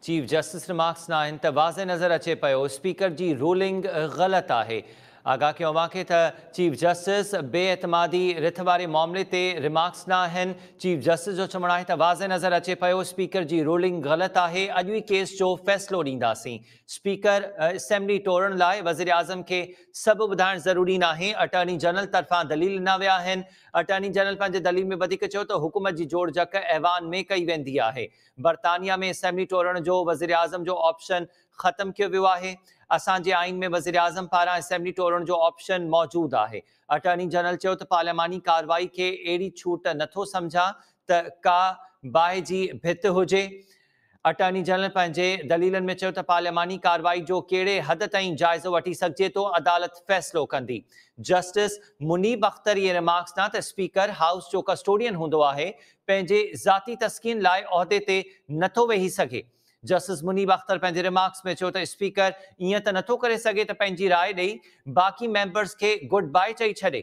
Chief justice remarks ڏنا آهن ته واضح نظر اچي پيو اسپيڪر جي رولنگ غلط آهي. آگاهه ڪيون اوهان کي ته چيف جسٽس بي اعتمادي رٿ واري معاملي تي ريمارڪس ڏنا آهن. چيف جسٽس جو چوڻ آهي ته واضح نظر اچي پيو اسپيڪر جي رولنگ غلط آهي، اڄ ئي ڪيس جو فيصلو ڏينداسين. اسپيڪر اسيمبلي ٽوڙڻ لاء وزيراعظم کي سڀ ٻڌائڻ ضروري ناهي، اٽارني جنرل طرفان دليل ڏنا ويا آهن. اٽارني جنرل پنهنجي دليل ۾ وڌيڪ چيو ته حڪم جي جوڙجڪ ايوان ۾ ڪئي ويندي آهي. برطانيا ۾ اسيمبلي ٽوڙڻ جو وزيراعظم جو آپشن ختم ڪيو ويو آهي، اسان جي آئين ۾ وزيراعظم پاران اسيمبلي ٽوڙڻ جو آپشن موجود آهي. اٽارني جنرل چيو ته پارلياماني ڪارروائي کي اهڙي ڇوٽ نٿو سمجهان ته ڪا باهه جي ڀت هجي. اٽارني جنرل پنهنجي دليلن ۾ چيو ته پارلياماني ڪارروائي جو ڪهڙي حد تائين جائزو وٺي سگهجي ٿو، عدالت فيصلو ڪندي. جسٽس منيب اختر اهي ريمارڪس ڏنا ته اسپيڪر هائوس جو ڪسٽوڊين هوندو آهي، پنهنجي ذاتي تسڪين لاء عهدي تي نٿو ويهي سگهي. جسٽس منيب اختر پنهنجي ريمارڪس ۾ چيو ته اسپيڪر ائين ته نٿو ڪري سگهي ته پنهنجي راء ڏئي باقي ميمبرز کي گڊ باء چئي ڇڏي.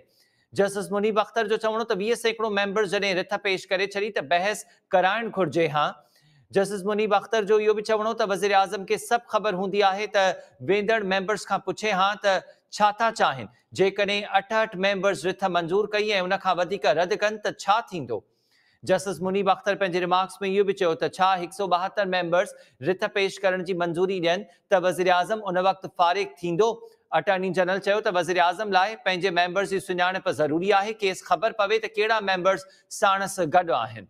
جسٽس منيب اختر جو چوڻ هو ته 20% ميمبرز جڏهن رٿ پيش ڪري ڇڏي ته بحث ڪرائڻ گهرجي هان. جسٽس منيب اختر جو اهو به چوڻ هو ته وزيراعظم کي سڀ خبر هوندي آهي ته ويندڙ ميمبرز کان پڇي هان ته ڇا ٿا چاهين، جيڪڏهن 68 ميمبرز رٿ منظور ڪئي ۽ ان کان وڌيڪ رد ڪن ته ڇا ٿيندو؟ جسٽس منيب اختر پنهنجي ريمارڪس ۾ اهو به چيو ته ڇا 172 ميمبرز رٿ پيش ڪرڻ جي منظوري ڏين ته وزيراعظم ان وقت فارغ ٿيندو؟ اٽارني جنرل چيو ته وزيراعظم لاء پنهنجي ميمبرز جي سڃاڻپ ضروري آهي، کيس خبر پوي ته ڪهڙا ميمبرز ساڻس گڏ آهن.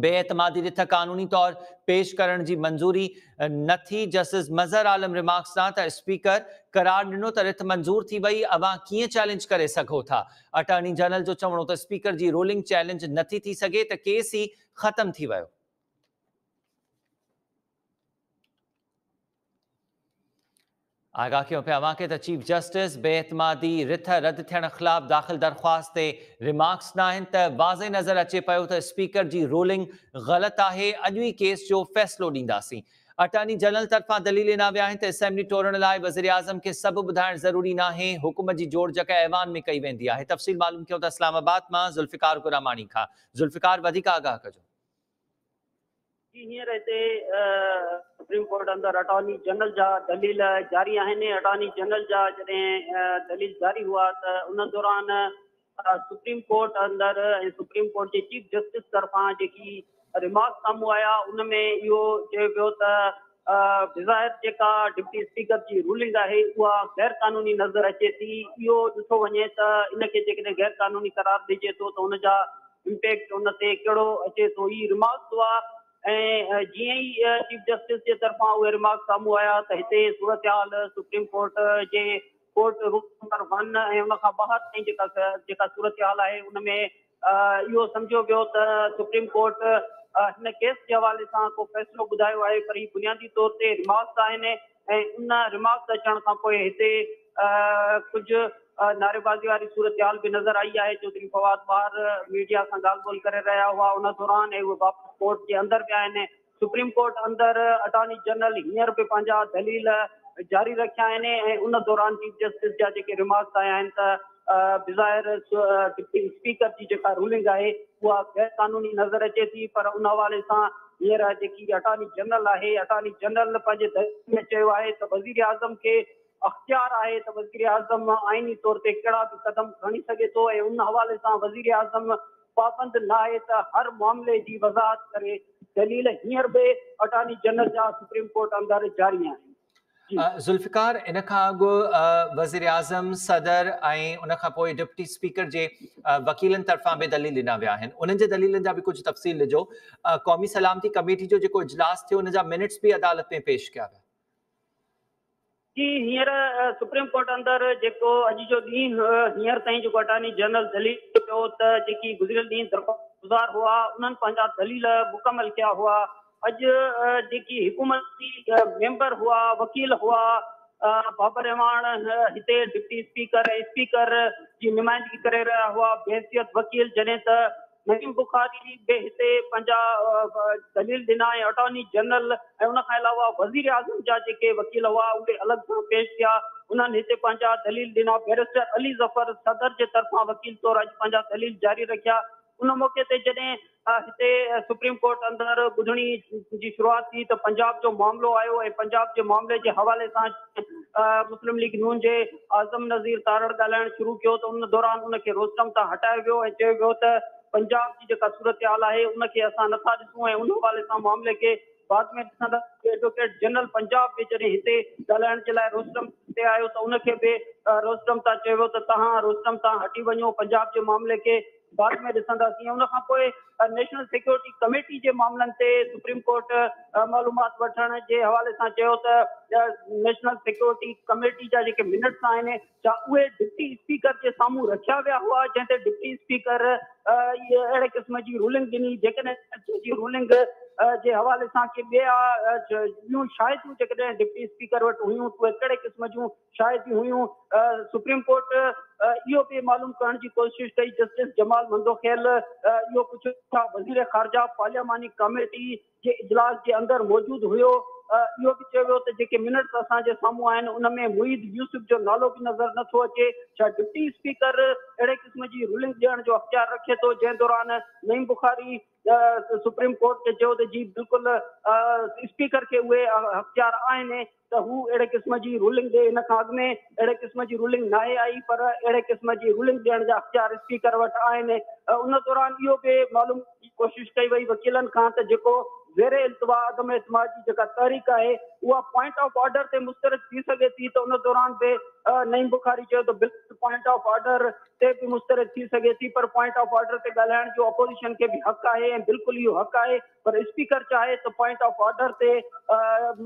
بي اعتمادي رٿ قانوني طور پيش ڪرڻ جي منظوري نه ٿي، جسٽس مظهر عالم ريمارڪس ڏنا ته اسپيڪر قرار ڏنو ته رٿ منظور ٿي وئي، اوهان ڪيئن چئلينج ڪري سگهو ٿا؟ اٽارني جنرل جو چوڻ هو ته اسپيڪر جي رولنگ چئلينج نٿي ٿي سگهي ته ڪيس ئي ختم ٿي ويو. آگاهه ڪيون پيا اوهان کي ته چيف جسٽس بي اعتمادي رٿ رد ٿيڻ خلاف داخل درخواست تي ريمارڪس ڏنا آهن ته واضح نظر اچي پيو ته اسپيڪر جي رولنگ غلط آهي، اڄ ئي ڪيس جو فيصلو ڏينداسين. اٽارني جنرل طرفان دليل ڏنا ويا آهن ته اسيمبلي ٽوڙڻ لاء وزيراعظم کي سڀ ٻڌائڻ ضروري ناهي، حڪم جي جوڙجڪ ايوان ۾ ڪئي ويندي آهي. تفصيل معلوم ڪيون ٿا اسلام آباد مان ذوالفقار گراماڻي کان. ذوالفقار وڌيڪ آگاهه ڪجو. جي هينئر هتي سپريم ڪورٽ اندر اٽارني جنرل جا دليل جاري آهن. اٽارني جنرل جا جڏهن دليل جاري هئا ته ان دوران سپريم ڪورٽ اندر ۽ سپريم ڪورٽ جي چيف جسٽس طرفان جيڪي ريمارڪس سامهون آيا ان ۾ اهو چيو ويو ته بظاهر جيڪا ڊپٽي اسپيڪر جي رولنگ آهي اها غير قانوني نظر اچي ٿي. اهو ڏٺو وڃي ته ان کي جيڪڏهن غير قانوني قرار ڏجي ٿو ته ان جا امپيڪٽ ان تي ڪهڙو اچي ٿو. هي ريمارڪس هئا ۽ جيئن ئي چيف جسٽس جي طرفان اهي ريمارڪس سامهون آيا ته هتي صورتحال سپريم ڪورٽ جي ڪورٽ روم نمبر 1 ۽ ان کان ٻاهر تائين جيڪا جيڪا صورتحال آهي ان ۾ اهو سمجهيو ويو ته سپريم ڪورٽ هن ڪيس جي حوالي سان ڪو فيصلو ٻڌايو آهي پر هي بنيادي طور تي ريمارڪس آهن ۽ ان ريمارڪس اچڻ کان پوء هتي ڪجهه نعريبازي واري صورتحال به نظر آئي آهي. چوڌري فواد ٻاهر ميڊيا سان ڳالهه ٻولهه ڪري رهيا هئا ان دوران ۽ اهي واپس ڪورٽ جي اندر ويا آهن. سپريم ڪورٽ اندر اٽارني جنرل هينئر به پنهنجا دليل جاري رکيا آهن ۽ ان دوران چيف جسٽس جا جيڪي ريمارڪس آيا آهن ته بظاهر ڊپٽي اسپيڪر جي جيڪا رولنگ آهي اها غير قانوني نظر اچي ٿي پر ان حوالي سان هينئر جيڪي اٽارني جنرل آهي اٽارني جنرل پنهنجي دليل ۾ چيو آهي ته وزيراعظم کي اختيار آهي ته وزيراعظم آئيني طور تي ڪهڙا به قدم کڻي سگهي ٿو ۽ ان حوالي سان وزيراعظم پابند ناهي ته هر معاملي جي وضاحت ڪري. دليل هينئر به اٽارني جنرل جا سپريم ڪورٽ اندر جاري آهن. ذوالفقار ان کان اڳ وزيراعظم، صدر ۽ ان کان پوء ڊپٽي اسپيڪر جي وڪيلن طرفان به دليل ڏنا ويا آهن انهن جي دليلن جا به ڪجهه تفصيل ڏجو. قومي سلامتي ڪميٽي جو جيڪو اجلاس ٿيو ان جا منٽس به عدالت ۾ پيش ڪيا ويا. جي هينئر سپريم ڪورٽ اندر جيڪو اڄ جو ڏينهن هينئر تائين جيڪو اٽارني جنرل دليل ڏنو ته جيڪي گذريل ڏينهن درخواستگذار هئا انهن پنهنجا دليل مڪمل ڪيا هئا. اڄ جيڪي حڪومتي ميمبر هئا، وڪيل هئا، بابر اعواڻ هتي ڊپٽي اسپيڪر ۽ اسپيڪر جي نمائندگي ڪري رهيا هئا، بحيثيت وڪيل جڏهن ته نعيم بخاري به هتي پنهنجا دليل ڏنا ۽ اٽارني جنرل ۽ ان کان علاوه وزيراعظم جا جيڪي وڪيل هئا اهي الڳ سان پيش ٿيا، انهن هتي پنهنجا دليل ڏنا، بئريسٽر علي ظفر صدر جي طرفان وڪيل طور اڄ پنهنجا دليل جاري رکيا. ان موقعي تي جڏهن هتي سپريم ڪورٽ اندر ٻڌڻي جي شروعات ٿي ته پنجاب جو معاملو آيو ۽ پنجاب جي معاملي جي حوالي سان مسلم ليگ نون جي اعظم نذير تارڙ ڳالهائڻ شروع ڪيو ته ان دوران ان کي روسٽرم تان هٽايو ويو ۽ چيو ويو ته پنجاب جي جيڪا صورتحال آهي ان کي اسان نٿا ڏسون ۽ ان حوالي سان معاملي کي بعد ۾ ڏسنداسين. ايڊووڪيٽ جنرل پنجاب به جڏهن هتي ڳالهائڻ جي لاء روسٽرم تي آيو ته ان کي به روسٽرم تان چيو ويو ته توهان روسٽرم تان هٽي وڃو، پنجاب جي معاملي کي بعد ۾ ڏسنداسين. ان کان پوء نيشنل سيڪيورٽي ڪميٽي جي معاملن تي سپريم ڪورٽ معلومات وٺڻ جي حوالي سان چيو ته نيشنل سيڪيورٽي ڪميٽي جا جيڪي منٽس آهن ڇا اهي ڊپٽي اسپيڪر جي سامهون رکيا ويا هئا، جنهن تي ڊپٽي اسپيڪر اهڙي قسم جي رولنگ ڏني. جيڪڏهن جي رولنگ جي حوالي سان ڪي ٻيا ٻيون شاهديون جيڪڏهن ڊپٽي اسپيڪر وٽ هيون ته اهي ڪهڙي قسم جون شاهديون هيون؟ سپريم ڪورٽ اهو به معلوم ڪرڻ جي ڪوشش ڪئي، جسٽس جمال مندوخيل اهو پڇيو ڇا وزير خارجه پارلياماني ڪميٽي جي اجلاس جي اندر موجود هيو؟ اهو به چيو ويو ته جيڪي منٽس اسان جي سامهون آهن ان ۾ معيد يوسف جو نالو به نظر نه ٿو اچي، ڇا ڊپٽي اسپيڪر اهڙي قسم جي رولنگ ڏيڻ جو اختيار رکي ٿو؟ جنهن دوران نعيم بخاري سپريم ڪورٽ کي چيو ته جي بلڪل اسپيڪر کي اهي اختيار آهن ته هو اهڙي قسم جي رولنگ ڏي، ان کان اڳ ۾ اهڙي قسم جي رولنگ ناهي آئي پر اهڙي قسم جي رولنگ ڏيڻ جا اختيار اسپيڪر وٽ آهن. ان دوران اهو به معلوم جي ڪوشش ڪئي وئي وڪيلن کان ته جيڪو زير التوا عدم اعتماد جي جيڪا تحريڪ آهي اها پوائنٽ آف آرڊر تي مسترد ٿي سگهي ٿي ته ان دوران به نعيم بخاري چيو ته بلڪل پوائنٽ آف آرڊر تي به مسترد ٿي سگهي ٿي پر پوائنٽ آف آرڊر تي ڳالهائڻ جو اپوزيشن کي به حق آهي ۽ بلڪل اهو حق آهي پر اسپيڪر چاهي ته پوائنٽ آف آرڊر تي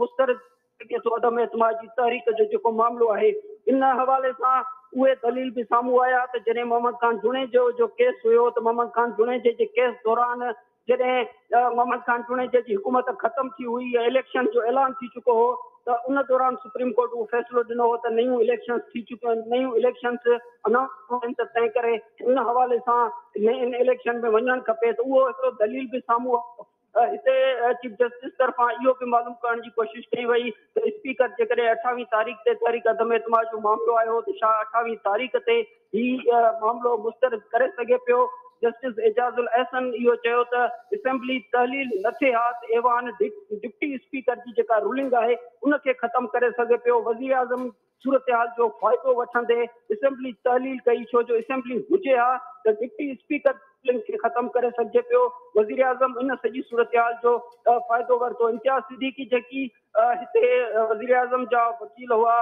مسترد ٿي سگهي ٿو. عدم اعتماد جي تحريڪ جو جيڪو معاملو آهي ان حوالي سان اهي دليل به سامهون آيا ته جڏهن محمد خان جوڻيجو جو ڪيس هيو ته محمد خان جوڻيجي جي ڪيس دوران جڏهن محمد خان جوڻيجي جي حڪومت ختم ٿي هئي ۽ اليڪشن جو اعلان ٿي چڪو هو ته ان دوران سپريم ڪورٽ اهو فيصلو ڏنو هو ته نيون اليڪشنز ٿي چڪيون آهن، نيون اليڪشنز انائونس آهن ته تنهن ڪري ان حوالي سان نين اليڪشن ۾ وڃڻ کپي ته اهو هڪڙو دليل به سامهون آيو. هتي چيف جسٽس طرفان اهو به معلوم ڪرڻ جي ڪوشش ڪئي وئي ته اسپيڪر جيڪڏهن اٺاويهه تاريخ تي تحريڪ عدم اعتماد جو معاملو آيو ته ڇا اٺاويهه تاريخ تي هي معاملو مسترد ڪري سگهي پيو. جسٽس اعجاز الاحسن اهو چيو ته اسيمبلي تحليل نه ٿئي ها ته ايوان ڊپٽي اسپيڪر جي جيڪا رولنگ آهي ان کي ختم ڪري سگهي پيو، وزيراعظم صورتحال جو فائدو وٺندي اسيمبلي تحليل ڪئي ڇو جو اسيمبلي هجي ها ته ڊپٽي اسپيڪر جي رولنگ کي ختم ڪري سگهجي پيو، وزيراعظم ان سڄي صورتحال جو فائدو ورتو. امتياز صديقي جيڪي هتي وزيراعظم جا وڪيل هئا.